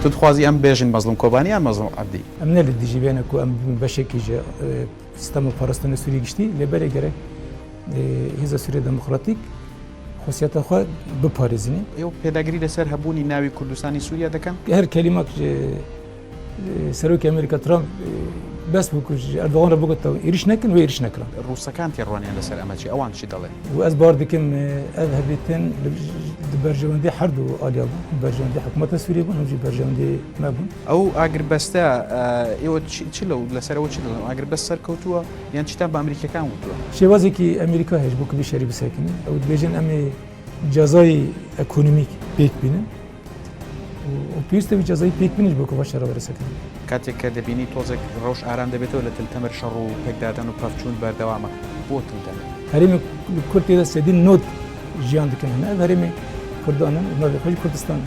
تو دخوازی ئەم بێژن مەزڵوم کۆبانی یان مەزڵوم عەبدی؟ ئەم نە لە دژی بێنە کو ئەم ببن بەشێکی ژە سیستەم و پاراستنە سووری گشتی لێ بەرێ گەرەک هێزە سووریە دەموکراتیک خۆسیەتە خۆ بپارێزنی. ئێوە پێداگری لەسەر هەبوونی ناوی کوردستانی سووریا دەکەن؟ هەر کەلیمەک سەرۆکی ئەمریکا ترامپ بەس بوو کو ئەردۆغان را بگوتەوە ئێرش نەکەن و ئێرش نەکران. ڕووسەکان تێڕوانیان لەسەر ئەمە چیە؟ ئەوان چی دەڵێن؟ و ئەز بار دکم ئەڤ هەڤیتن di بەرژەوەندی هەردوو ئالیا بوو، هەم بەرژەوەندی حکوومەتە سووریە بوون هەم ژی بەرژەوەندی مە بوون. ئەو ئاگربەستە ئێوە چ لەو لەسەر ئەوە چ دەڵێن؟ ئاگربەست سەرکەوتووە یان چیتان بە ئەمریکیەکان وتووە؟ شێوازێکی ئەمریکا هەیە بۆ کە بی شەری بسەکنی ئەو دبێژن ئەمێ جەزای ئەکۆنۆمیک پێک بینن و پێویستە وی جەزای پێک بینیش بۆ کە ڤە شەرە وەرە سەکنن. کاتێک کە دەبینی تۆزێک ڕەوش ئارام دەبێتەوە لە تل تەمر شەڕ و پێکدادان و پەڤچوون بەردەوامە بۆ تل تەمر؟ هەرێمی کورد تێدا سەدی 90 ژیان دکەن هەنە ئەڤ هەرێمی کوردانن و ناوی خۆی کوردستانە.